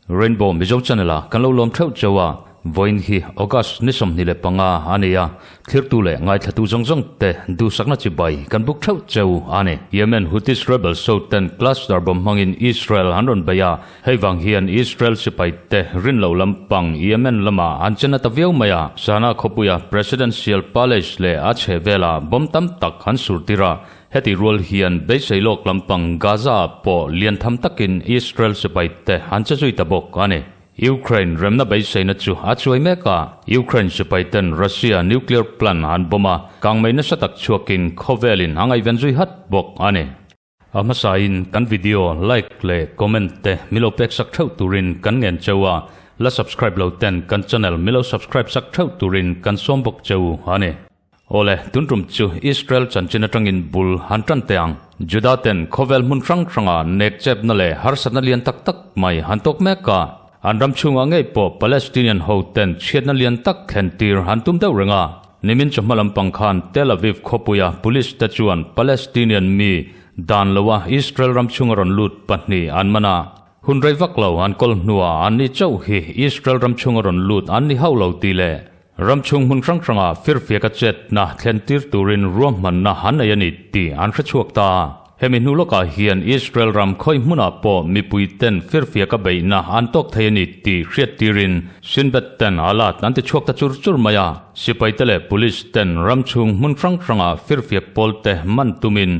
Rainbow Mizo Channel a kan lo lawm theuh cheu a, vawiin hi August ni 25 a ni a, thlirtu leh ngaithlatu zawng zawng te duhsakna chibai kan buk theuh cheu a ni. Yemen Houthis rebels ho ten cluster bomb hmangin Israel an rawn bei a, Hei vang hian Israel sipai te rin loh lampang Yemen lamah an che na ta viau mai a, Sana khawpuia Presidential Palace leh a chheh velah bomb tam tak an sur tir a, heti rual hian beisei lawk lampang Gaza-ah pawh lian tham takin Israel sipai te an che zui ta bawk a ni. Ukraine remna beiseina chu a chuai mek a, Ukraine sipai ten Russia nuclear plant an bomb a, kangmei nasa tak chhuakin khawvelin a ngaihven zui hat bawk a ni. A hmasain kan video like leh comment te milo pek sak theuh turin kan ngen cheu a, la subscribe lo ten kan channel milo subscribe sak theuh turin kan sawm bawk cheu a ni. Awle, tun tum chu Israel chanchin atangin bul han tan teh ang. Juda ten khawvel hmun hrang hranga nek chepna leh harsatna lian tak tak mai han tawk mek a, an ram chhungah ngei pawh Palestinian ho ten chhiatna lian tak thlen tir han tum deuh reng a. Nimin chawhma lampang khan Tel Aviv khawpuia police te chuan Palestinian mi dan loa Israel ram chhunga rawn lut pahnih an man a. Hun rei vak lo an kawl hnuah an ni chauh hi Israel ram chhunga rawn lut an ni hauh lo tih leh ram chhung hmun hrang hranga firfiaka chetna thlen tir turin ruahmanna an nei a ni tih an hrechhuak ta. Hemi hnu lawkah hian Israel ram khawi hmunah pawh mipui ten firfiaka beihna an tawk thei a ni tih hriat tirin Shin Bet ten alat an ti chhuak ta chur chur mai a. Sipaite leh Police ten ram chhung hmun hrang hrangah firfiak pawl te man tumin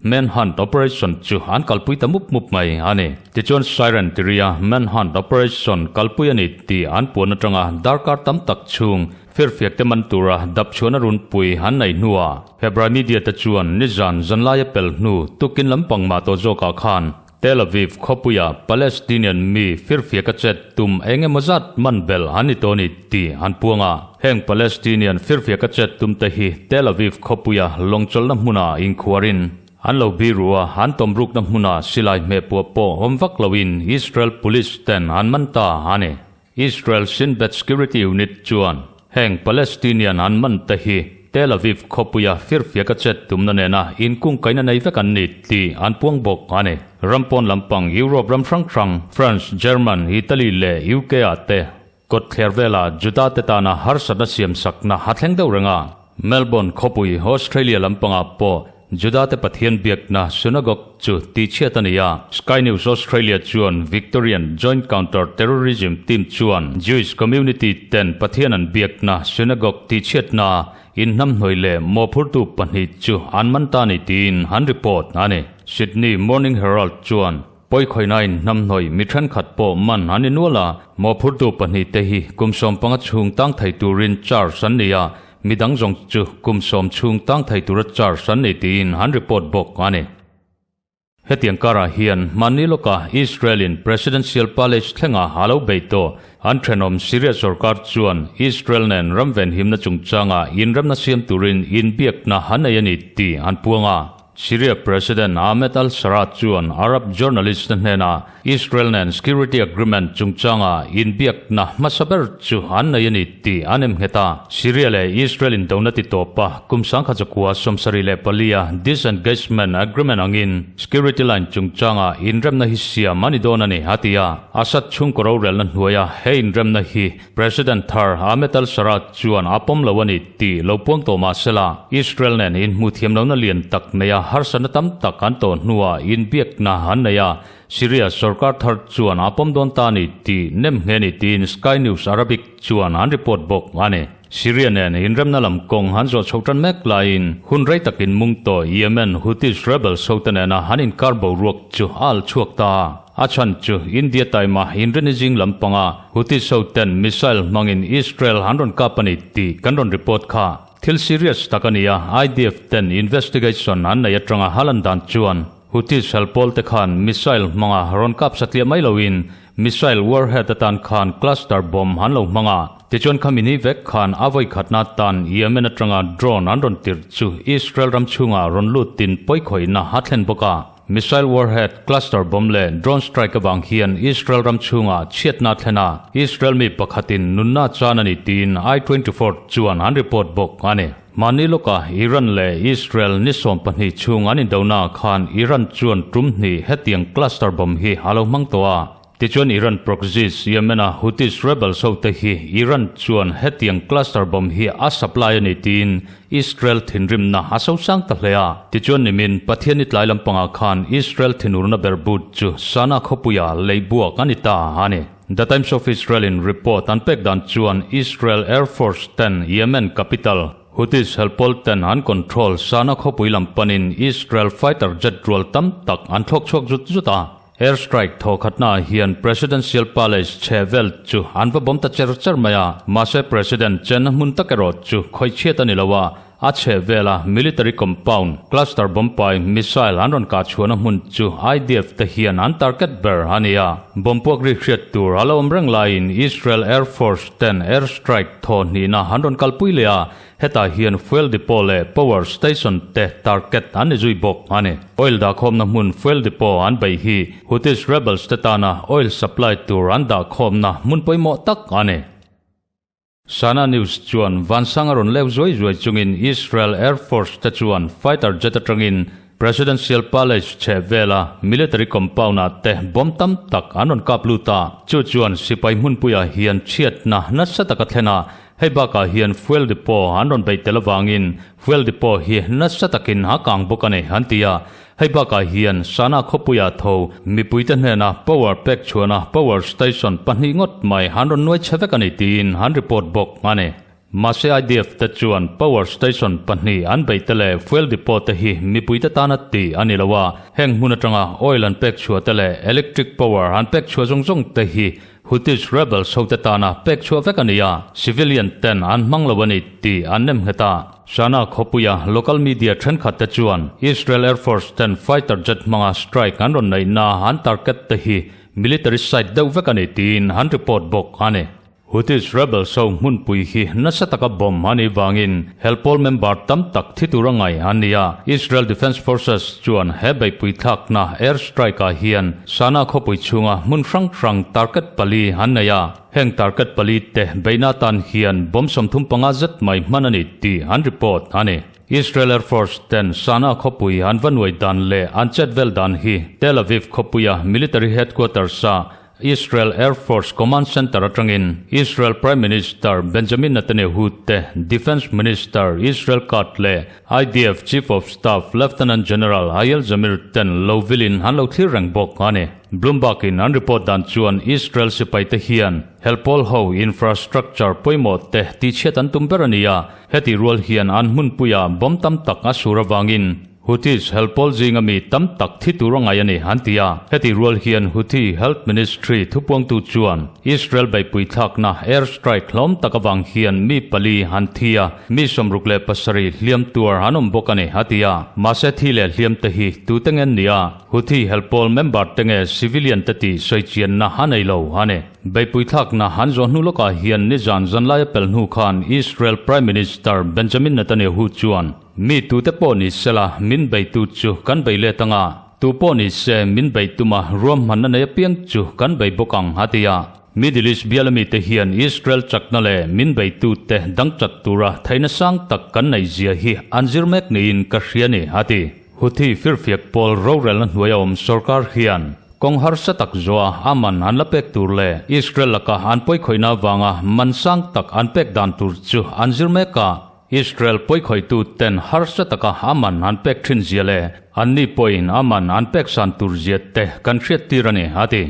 manhunt operation chu an kalpui ta mup mup mai a ni. Tichuan siren tiria manhunt operation kalpui a ni tih an puan atanga darkar tam tak chhung Firfiak te man tura dap chhuan a runpui an nei hnuah Hebrai media te chuan nizan zanlaia pel hnu tukin lampang mah tawh zawkah khan Tel Aviv khawpuia Palestinian mi firfiak a chet tum eng emaw zat man belh an ni tawh a ni tih an puang a. Heng Palestinian firfiak a chet tum te hi Tel Aviv khawpuia lawngchawlhna hmunah inkhuarin an lo biru a, an tawmrukna hmuna silai hmehpuah pawh awm vak loin Israel police ten an man ta a ni. Israel Shin Bet Security Unit chuan heng Palestinian an man te hi Tel Aviv khawpuia firfiaka chet tumna nena inkungkaina nei vek an ni tih an puang bawk a ni. Ram pawn lampang Europe ram hrang hrang, France, German, Italy leh UK ah te kawtthler vela Juda te tana harsatna siamsakna a thleng deuh reng a. Melbourne khawpui Australia lampangah pawh Judate Pathian biakna synagogue chu tihchhiat a ni a. Sky News Australia chuan Victorian Joint Counter Terrorism Team chuan Jewish community ten Pathian an biakna synagogue tihchhiatna inhnamhnawih leh mawhphurtu pahnih chu an man ta ni tiin an report a ni. Sydney Morning Herald chuan Pawikhawihna inhnamhnawih mi thenkhat pawh man an ni nual a, mawhphurtu pahnih te hi kum 15 chhung tang thei turin charge an ni a, midang zawng chu kum 10 chhung tang thei tura charge an ni tiin an report bawk a ni. Hetiang karah hian hmanni lawka Israel-in Presidential Palace thlenga a lo bei tawh an thenawm Syria sorkar chuan Israel nen ram venhimna chungchanga inremna siam turin inbiakna an nei a ni tih an puang a. Syria President Ahmed al-Sharaa chuan Arab journalist te hnenah Israel nen security agreement chungchanga inbiakna hmasa ber chu an nei a ni tih an emnghet a. Syria leh Israel indona ti tawp a, kum 1974 a disengagement agreement angin security line chungchanga inremna hi siam a ni dawn a ni, a ti a. Assad chhungkaw rorelna hnuaia he inremna hi President thar Ahmed al-Sharaa chuan a pawm lo a ni tih lo puang tawh mah sela, Israel nen inhmuh thiam lohna lian tak neia harsatna tam tak an tawh hnuah inbiakna an nei a, Syria sorkar thar chuan a pawm dawn ta a ni tih nem nghe ni tiin Sky News Arabic chuan an report bawk a ni. Syria nen inremna lam kawng an zawh chhoh tan mek laiin hun rei takin mung tawh Yemen Houthis rebels hote nena an inkar boruak chu a al chhuak ta a. A chhan chu India taima inrini zing lampanga Houthis ho ten missile hmangin Israel an rawn kap a ni tih kan rawn report kha. Thil serious tak a ni a, IDF ten investigation an nei atanga halan dan chuan Houthis helpawl te khan missile hmanga rawn kap satliah mai loin missile warhead atan khan cluster bomb an lo hmang a. Tichuan khami ni vek khan a vawi khatna tan Yemen atanga drone an rawn tirh chu Israel ram chhungah rawn lut tin pawikhawihna a thlen bawk a. Missile warhead, cluster bomb leh drone strike avang hian Israel ram chhungah chhiatna a thlen a, Israel mi pakhatin nunna chan a ni tiin I 24 chuan an report bawk a ni. Mahni lawka Iran leh Israel ni 12 chhung an indonaah khan Iran chuan tum hnih hetiang cluster bomb hi a lo hmang tawh a. Tichuan Iran proxies Yemen-a Houthis rebels hote hi Iran chuan hetiang cluster bomb hi a supply a ni tiin Israel thinrimna a sosang ta hle a. Tichuan nimin Pathianni tlai lampangah khan Israel thinurna ber but chu Sana khawpuia lei buak a ni ta a ni. The Times of Israel in report an pek dan chuan Israel Air Force ten Yemen capital, Houthis helpawl ten an control Sana khawpui lam panin Israel fighter jet rual tam tak an thlawk chhuak zut zut a. Air strike thaw khatnaah hian Presidential Palace chhe vel chu an va bawm ta cher cher mai a, mahse President chenna hmun tak erawh chu khawihchhiat a ni lo a, A chheh vela military compound, cluster bomb pai missile an rawn kah chhuahna hmun chu IDF te hian an target ber a ni a. Bomb puak ri hriat tur a lo awm reng laiin Israel Air Force ten air strike thaw hnihna an rawn kalpui leh a, hetah hian fuel depot leh power station te target an ni zui bawk a ni. Oil dahkhawmna hmun fuel depot an beih hi Houthis rebels te tana oil supply tur an dahkhawmna hmun pawimawh tak a ni. Sana News chuan vansang a rawn leu zuai zuai chungin Israel Air Force te chuan fighter jet atangin Presidential Palace chheh vela military compound-ah te bomb tam tak an rawn kap lut a. Chu chuan sipai hmunpuiah hian chhiatna nasa taka thlen a, hei bakah hian fuel depot an rawn beih tel avangin fuel depot hi nasa takin a kang bawk a ni, an ti a. Hei bakah hian Sana khawpuiah tho mipuite hnena power pek chhuahna power station pahnih ngawt mai an rawn nuai chhe vek a ni tiin an report bawk a ni. Mahse IDF te chuan power station pahnih an beih te leh fuel depot te hi mipuite tana ti a ni lo a, heng hmun atanga oil an pek chhuah te leh electric power an pek chhuah zawng zawng te hi Houthis rebels hote tana pek chhuah vek a ni a, civilian ten an hmang lo a ni tih an nem nghet a. Sana khawpuia local media thenkhat te chuan Israel Air Force ten fighter jet hmanga strike an rawn neihna an target te hi military site deuh vek a ni tiin an report bawk a ni. Houthis rebels ho hmunpui hi nasa taka bomb a nih vangin helpawl member tam tak thi tura ngai an ni a, Israel Defence Forces chuan he beihpui thlakna air strike ah hian Sana khawpui chhunga hmun hrang hrang target pali an nei a, heng target pali te beihna atan hian bomb 35 zet mai hman a ni tih an report a ni. Israel Air Force ten Sana khawpui an va nuai dan leh an chet vel dan hi Tel Aviv khawpuia military headquarters ah Israel Air Force Command Center atangin Israel Prime Minister Benjamin Netanyahu te, Defence Minister Israel Katz leh IDF Chief of Staff Lieutenant General Eyal Zamir ten lo vilin an lo thlir reng bawk a ni. Bloomberg in an report dan chuan Israel sipaite hian helpawl ho infrastructure pawimawh te tihchhiat an tum ber a ni a, heti rual hian an hmunpuiah bomb tam tak a sur avangin Houthis helpawl zinga mi tam tak thi tur a ngai a ni, an ti a. Heti rual hian Houthi Health Ministry thupuangtu chuan Israel beihpui thlakna air strike hlawm tak avang hian mi pali an thi a, mi 67 hliam tuar an awm bawk a ni, a ti a. Mahse thi leh hliam te hi tute nge an ni a, Houthi helpawl member te nge civilian te tih sawichianna a nei lo a ni. Beihpui thlakna an zawh hnu lawkah hian nizan zanlaia pel hnu khan Israel Prime Minister Benjamin Netanyahu chuan, Mi tute pawh ni sela min beitu chu kan bei let anga, tu pawh ni se min bei tuma ruahmanna nei apiang chu kan bei bawk ang, a ti a. Middle East biala mite hian Israel chakna leh min beitute dang chat tura theihna sang tak kan neih zia hi an zir mek niin ka hria ni, a ti. Houthi firfiak pawl rorelna hnuaia awm sorkar hian kawng harsa tak zuah a man an la pek tur leh Israel laka an pawikhawihna avanga man sang tak an pek dan tur chu an zir mek a. Israel pawikhawihtu ten harsa taka a man an pek thin zia leh anni pawhin a man an pek san tur zia te kan hriat tir a ni, a ti.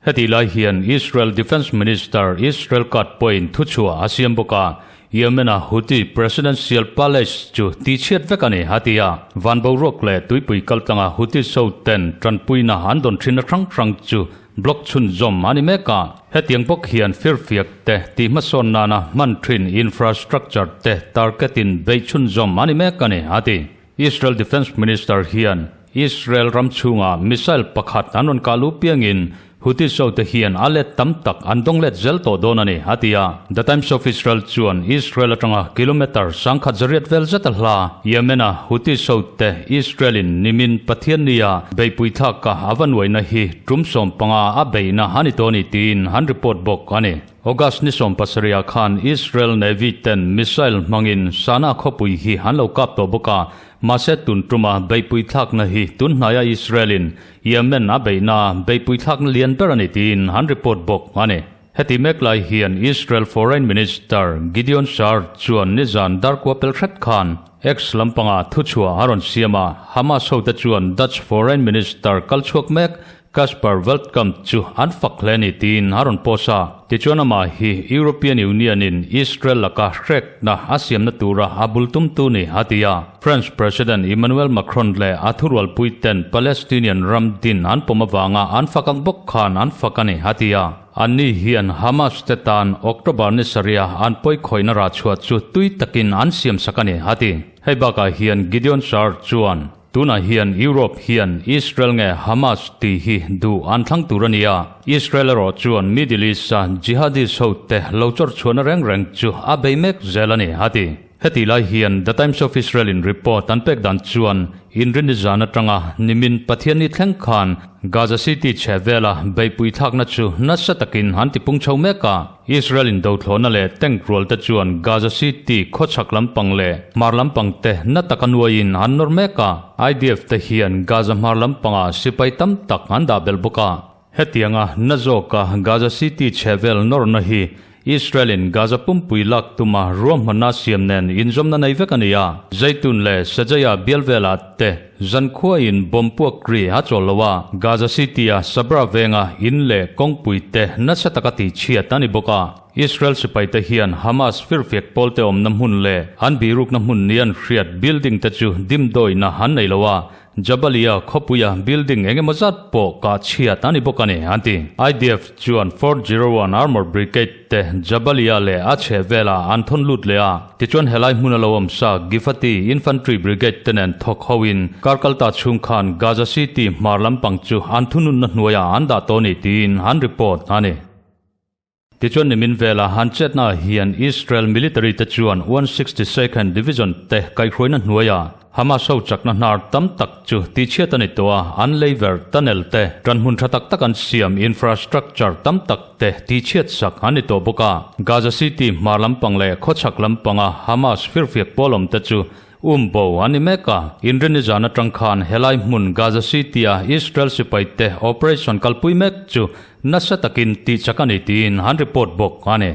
Hetih lai hian Israel Defence Minister Israel Katz pawhin thuchhuah a siam bawk a, Yemen-a Houthi Presidential Palace chu tihchhiat vek a ni, a ti a. Van boruak leh tuipui kaltlanga Houthi so ten tanpuina an dawn thinna hrang hrang chu Block chhunzawm a ni mek a, hetiang bawk hian firfiak te tih hmasawn nana hman thin infrastructure te target in beih chhunzawm a ni mek a ni, a ti. Israel Defence Minister hian Israel ram chhungah missile pakhat an rawn kah luh piangin Houthis hote hian a let tam tak an dawng let zel tawh dawn a ni, a ti a. The Times of Israel chuan Israel atanga kilometre 10,100 vel zet a hla Yemen-a Houthis hote Israel-in nimin Pathiannia beihpui thlaka a va nuaina hi tum 15 a beihna a ni tawh a ni tiin an report bawk a ni. August ni 17 ah khan Israel Navy ten missile hmangin Sanaa khawpui hi an lo kap tawh bawk a, mahse tun tuma beihpui thlakna hi tun hnaia Israel-in Yemen a beihna beihpui thlakna lian ber a ni tiin an report bawk a ni. Heti mek lai hian Israel Foreign Minister Gideon Saar chuan nizan darkua pel hret khan X lampanga thuchhuah a rawn siam a, Hamas hote chuan Dutch Foreign Minister kalchhuak mek Caspar Veldkamp chu an fak hle a ni tiin a rawn post a. Tichuan amah hi European Union-in Israel laka hrekna a siamna tura a bul tumtu ni a ti a. French President Emmanuel Macron leh a thurualpui ten Palestinian ram din an pawm avanga an fak ang bawk khan an fak a ni a ti a. Anni hian Hamas te tan October ni sarih an pawikhawihna rah chhuah chu tui takin an siamsak a ni a ti. Hei bakah hian Gideon Saar chuan Tunah hian Europe hian Israel nge Hamas tih hi duh an thlang tur a ni a, Israel erawh chuan Middle East-a jihadist hote lo chawrh chhuahna reng reng chu a bei mek zel a ni, a ti. Hetih lai hian The Times of Israel-in report an pek dan chuan Inrinni zan atanga nimin Pathianni thleng khan Gaza City chhe vela beihpui thlakna chu nasa takin an tipung chho mek a. Israel in dothlawhna leh tank rual te chuan Gaza City khawchhak lampang leh hmar lampang te na taka nuaiin an nawr mek a, IDF te hian Gaza hmar lampangah sipai tam tak an dah belh bawk a. Hetianga na zawka Gaza City chhehvel nawrna hi Israel in Gaza pumpui lak tuma ruahmanna siam nen inzawmna nei vek a ni a, Zeitun leh Shejaiah bial velah te Zankhua in bomb puak ri a chawl lo a, Gaza City-a Sabra venga in leh kawngpui te nasa taka tihchhiat a ni bawk a. Israel sipaite hian Hamas firfiak pawlte awmna hmun leh an birukna hmun ni an hriat building te chu dimdawihna an nei lo a, Jabalia khawpuia building eng emaw zat pawh kah chhiat a ni bawk a ni, an ti. IDF chuan 401 Armored Brigade te Jabalia leh a chheh velah an thawn lut leh a, tichuan helai hmuna lo awm sa Givati Infantry Brigade te nen thawk hoin karkalta chhung khan Gaza City hmar lampang chu an thununna hnuaiah an dah tawh a ni tiin an report a ni. Tichuan nimin vela han chetna hian Israel military te chuan 162nd Division te kaihhruaina hnuaiah Hamas ho chakna hnar tam tak chu tihchhiat a ni tawh a, an leiver, tunnel te, ṭanhmun ṭha tak tak an siam, infrastructure tam tak te tihchhiat sak an ni tawh bawk a. Gaza City hmar lampang leh khawchhak lampanga Hamas firfiak pawl awm te chu umbo an ni mek a. Inrinni zan aṭang khan helai hmun Gaza City-a Israel sipai te operation kalpui mek chu nasa takin tihchak a ni tiin an report bawk a ni.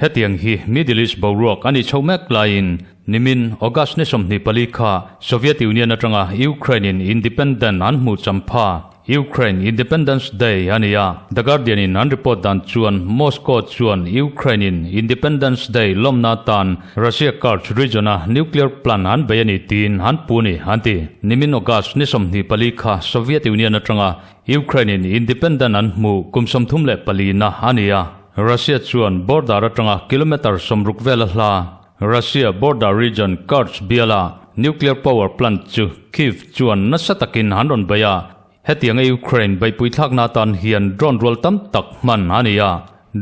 Hetiang hi Middle East boruak a nih chho mek laiin nimin August ni 24 kha Soviet Union atanga Ukraine-in independent an hmuh champha Ukraine Independence Day a ni a. The Guardian-in an report dan chuan Moscow chuan Ukraine-in Independence Day lawmna atan Russia Kursk region-a nuclear plant an bei a ni tiin an pu ni an ti. Nimin August ni 24 kha Soviet Union atanga Ukraine-in independent an hmuh kum 34 na a ni a. Russia chuan border atanga kilometre 60 vel a hla Russia border region Kursk biala nuclear power plant chu Kyiv chuan nasa takin an rawn bei a. Hetianga Ukraine beihpui thlakna atan hian drone rual tam tak hman a ni a.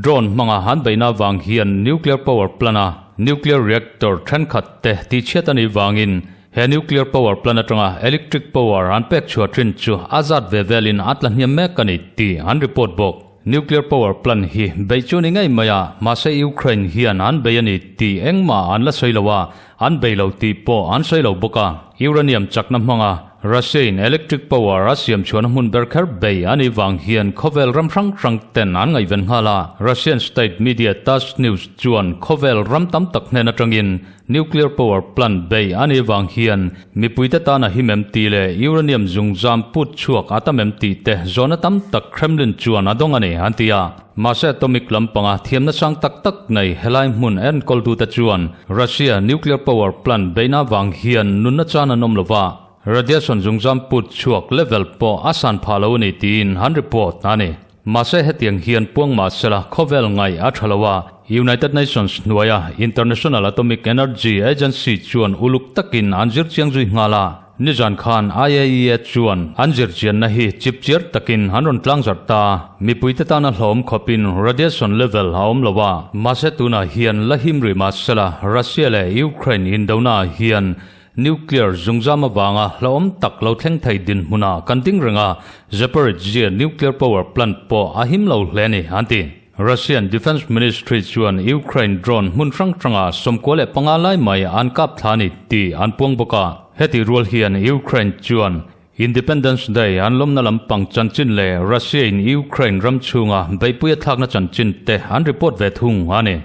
Drone hmanga an beihna avang hian nuclear power plant-a nuclear reactor thenkhat te tihchhiat a nih vangin he nuclear power plant atanga electric power an pek chhuah thin chu a zat ve velin a tla hniam mek a ni tih an report bawk. Nuclear power plant hi beih chu ni ngei mai a, mahse Ukraine hian an bei a ni tih engmah an la sawi lo a, an bei lo tih pawh an sawi lo bawk a. Uranium chakna hmanga Russia-in electric power a siam chhuahna hmun ber kher bei a nih vang hian khawvel ram hrang hrang ten an ngaihven nghal a. Russian state media Tass News chuan khawvel ram tam tak hnen atangin Nuclear power plant bei a nih vang hian mipuite tana him em tih leh uranium zungzam put chhuak a tam em tih te zawhna tam tak Kremlin chuan a dawng a ni, an ti a. Mahse atomic lampanga thiamna sang tak tak nei helai hmun enkawltute chuan Russia nuclear power plant beihna vang hian nunna chan an awm lo va, radiation zungzam put chhuak level pawh a san phah lo a ni tiin an report a ni. Mahse hetiang hian puang mah sela khawvel ngaih a tha lo a, United Nations hnuaia International Atomic Energy Agency chuan uluk takin an zir chiang zui nghal a. Nizan khan IAEA chuan an zirchianna hi chipchiar takin an rawn tlangzarh ta. Mipuite tana hlawm khawpin radiation level a awm lo a, mahse tunah hian la him rih mah sela Russia leh Ukraine indonaah hian nuclear zungzam avanga hlauhawm tak lo thleng thei dinhmunah kan ding reng a, Zaporizhzhia nuclear power plant pawh a him lo hle a ni, an ti. Russian Defence Ministry chuan Ukraine drone hmun hrang hrangah 95 lai mai an kap thla a ni tih an puang bawk a. Heti rual hian Ukraine chuan Independence Day an lawmna lampang chanchin leh Russia-in Ukraine ram chhunga beihpui a thlakna chanchin te an report ve thung a ni.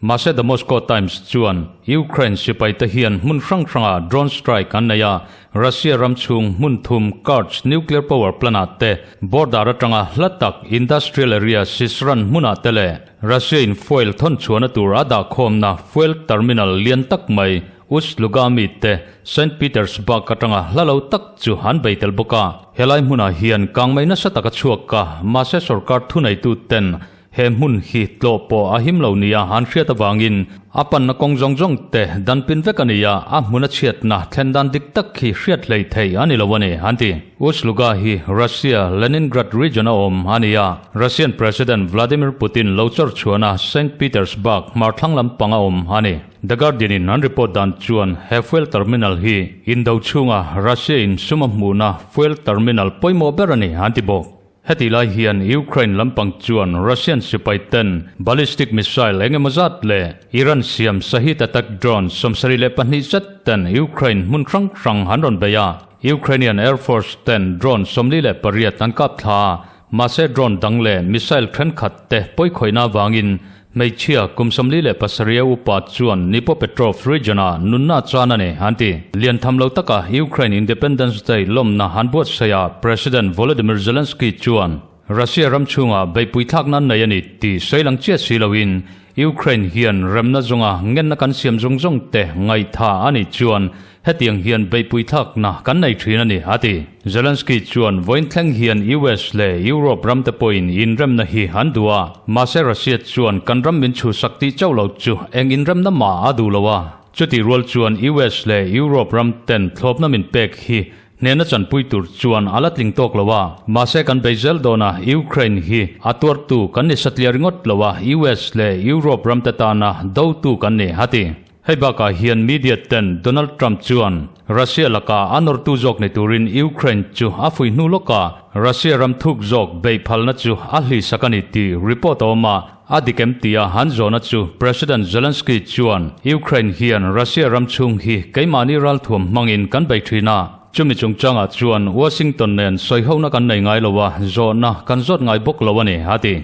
Mahse The Moscow Times chuan Ukraine sipaite hian hmun hrang hrangah drone strike an nei a, Russia ram chhung hmun thum Kerch nuclear power plant-ah te, border atanga hla tak industrial area Syzran hmunah te leh Russia-in fuel thawn chhuahna tur a dahkhawmna fuel terminal lian tak mai Ust-Luga mi te Saint Petersburg atanga hla lo tak chu an bei tel bawk a. Helai hmunah hian kangmei nasa taka chhuak a, mahse sorkar thuneituten He hmun hi tlawh pawh a him lo nia an hriat avangin a panna kawng zawng zawng te dan pin vek a ni a, a hmun a chhiatna thlen dan dik tak hi hriat hlei thei a ni lo a ni, an ti. Ust-Luga hi Russia Leningrad region a awm a ni a, Russian President Vladimir Putin lo chawr chhuahna Saint Petersburg hmarthlang lampang a awm a ni. The Guardian in an report dan chuan he fuel terminal hi indo chhunga Russia in sum a hmuhna fuel terminal pawimawh ber a ni, an ti bawk. Heti lai hian Ukraine lampang chuan Russian sipai ten ballistic missile eng emaw zat leh Iran siam Shahed attack drone 72 zet ten Ukraine hmun hrang hrang an rawn bei a. Ukrainian Air Force ten drone 48 an kap thla a, mahse drone dang leh missile thenkhat te pawikhawihna avangin Hmeichhia kum 47 a upa chuan Dnipropetrovsk region-ah nunna chan a ni, an ti. Lian tham lo taka Ukraine Independence Day lawmna an buatsaih ah President Volodymyr Zelensky chuan Russia ram chhungah beihpui thlak nan nei a ni tih sawi lang chiah si loin Ukraine hian remna zawnga ngenna kan siam zawng zawng te ngaihtha a nih chuan Hetiang hian beihpui thlakna kan nei thin a ni, a ti. Zelensky chuan vawiin thleng hian US leh Europe ramte pawhin inremna hi an duh a, mahse Russia chuan kan ram min chhuhsak tih chauh lo chu eng inremna mah a duh lo a. Chutih rual chuan US leh Europe ramten thlawpna min pek hi hnehna chanpui tur chuan a la tling tawk lo a, mahse kan bei zel dawn a, Ukraine hi a tuartu kan ni satliah ringawt lo a, US leh Europe ramte tana dotu kan ni, a ti. Hei bakah hian media ten Donald Trump chuan Russia laka a nawrtu zawk ni turin Ukraine chu a fuih hnu lawk a, Russia ram thuk zawk beih phalna chu a hlisak a ni tih report a awm a, a dik em tia han zawhna chu President Zelensky chuan Ukraine hian Russia ram chhung hi keimahni ralthuam hmangin kan bei thin a, chumi chungchangah chuan Washington nen sawihona kan nei ngai lo a, zawhna kan zawt ngai bawk lo a ni, a ti.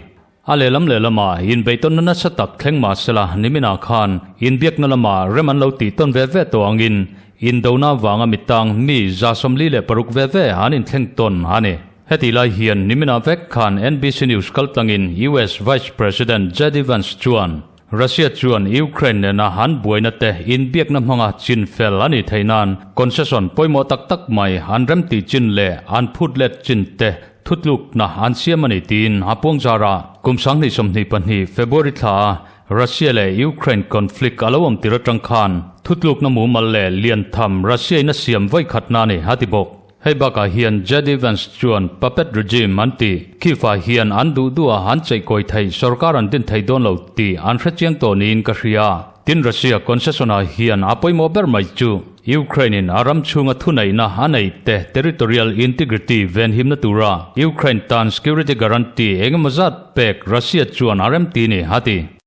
A lehlam lehlamah inbeihtawnna nasa tak thleng mah sela niminah khan inbiakna lamah rem an lo tih tawn ve ve tawh angin indona vanga mitang mi 46 ve ve an inthleng tawn a ni. Hetih lai hian niminah vek khan NBC News kaltlangin US Vice President JD Vance chuan Russia chuan Ukraine nena an buaina te inbiakna hmanga chin fel a nih theih nan concession pawimawh tak tak mai an remtih chin leh an phut let chin te Thutlukna an siam a ni tiin a puangzar a, kum 2022 February thla a Russia leh Ukraine conflict a lo awm tir atang khan thutlukna mumal leh lian tham Russia in a siam vawi khatna a ni a ti bawk. Hei bakah hian JD Vance chuan puppet regime an tih Kyiv ah hian an duh duh a an cheihkawi theih sorkar an din thei dawn lo tih an hrechiang tawh niin ka hria. Tin Russia concession ah hian a pawimawh ber mai chu Ukraine in a ram chhunga thuneihna a neih te territorial integrity venhimna tura Ukraine tan security guarantee engemaw zat pek Russia chuan a remti ni, a ti.